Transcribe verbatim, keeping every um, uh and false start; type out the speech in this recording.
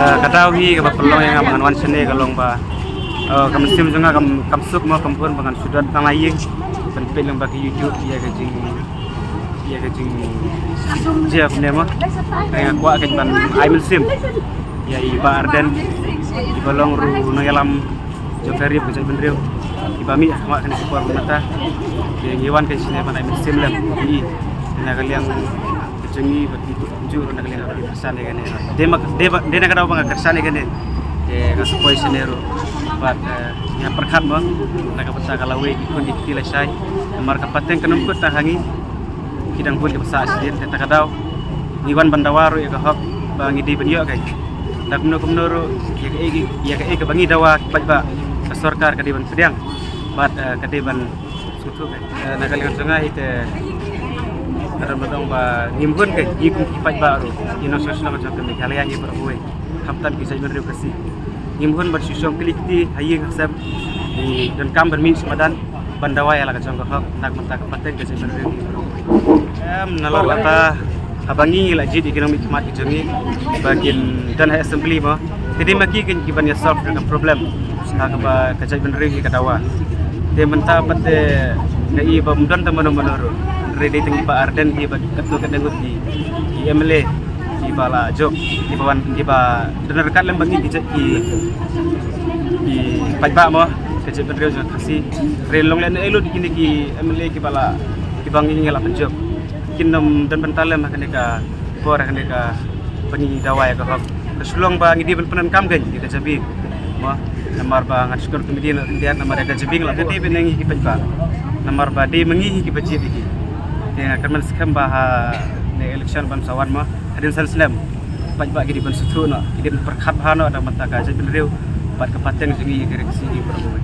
Ka daw hi kaba pynlong ïa nga ba ngan wan shane ka long ba ka mynsiem jong nga kam suk mo, kam bun ba ngan shu don tang la ïing ban peit lang ba ki YouTube ïa ka jing ïa ka jing jia kumne mo. Nga kwah ka ban ai mynsiem ïa i Bah Ardent, i ba long ruh nongïalam jong ka ri ka jaitbynriew, i ba mih ha khmat kane ka por mynta. Te ngi wan ka shane ban ai mynsiem lem i na ka liang ka jong i bad i ju ruh na ka liang ka kyrshan ïa kane. Dei ma dei ba dei na ka daw ba nga kyrshan ïa kane. Te nga sa poi shane ruh bad nga pyrkhat mo na ka bynta ka lawei ki khun ki kti lashai. Namar ka pateng ka nongkut tang ha ngi ki dang bun ki ba sah shisien, te ta ka daw ngi wan ban dawa ruh ïa ka hok ba ngi dei ban ïoh ka. Da kumno kumno ruh ïa ka ei ïa ka ei kaba ngi dawa ki paidbah, ka sorkar ka dei ban pdiang bad ka dei ban sngewthuh ka. Na ka liang jong nga hi te ka don ba dong ba ngim hun ka, ngi kum ki paidbah ruh, ngi nongshong shnong jong ka Meghalaya ngi baroh kawei, khamtam ki jaitbynriew Khasi. Ngim hun ban shu shong kli kti ha ïing ha sem, ngi donkam ban mih sha madan ban dawa ïa la ka jong ka hok na ka bynta ka pateng ka jaitbynriew. Em, nalor kata haba ngi la jied ïa ki nongmihkhmat ki jong ngi ba kin don ha assembly mo, te dei ma ki kin ki ban ïa solve ka problem ha kaba ka jaitbynriew hi ka dawa. Te mynta pat te nga i ba ym don tang mano mano ruh, hynrei dei tang i Bah Ardent hi ba katto katne ngut ki MLA ki ba la jop, ki ba wan, ki ba don ryngkat lem ba ngi ki jait ki ki paidbah mo, ka jaitbynriew jong Khasi. Hynrei long lehnohei lut kine ki MLA ki ba la, ki ba ngi ngi la pynjop, kin ym don bynta lem ha kane ka por, ha kane ka ba ngi dawa ïa ka hok. Ka shu long ba ngi dei ban pyndonkam kein ïa ka jabieng mo. Namar ba ngan shu kyntu mynta, namar ïa ka jabieng la dei ban ngi ki paidbah, namar ba dei ma ngi hi ki ba jied ïa ki. Te nga kyrmen skhem ba ha ne election ban sa wan mo, hadien san snem paidbah ki dei ban sngewthuh noh, ki dei ban pyrkhat bha noh na ka bynta ka jaitbynriew bad ka pateng jong ngi ïa ka ri Khasi hi baroh kawei.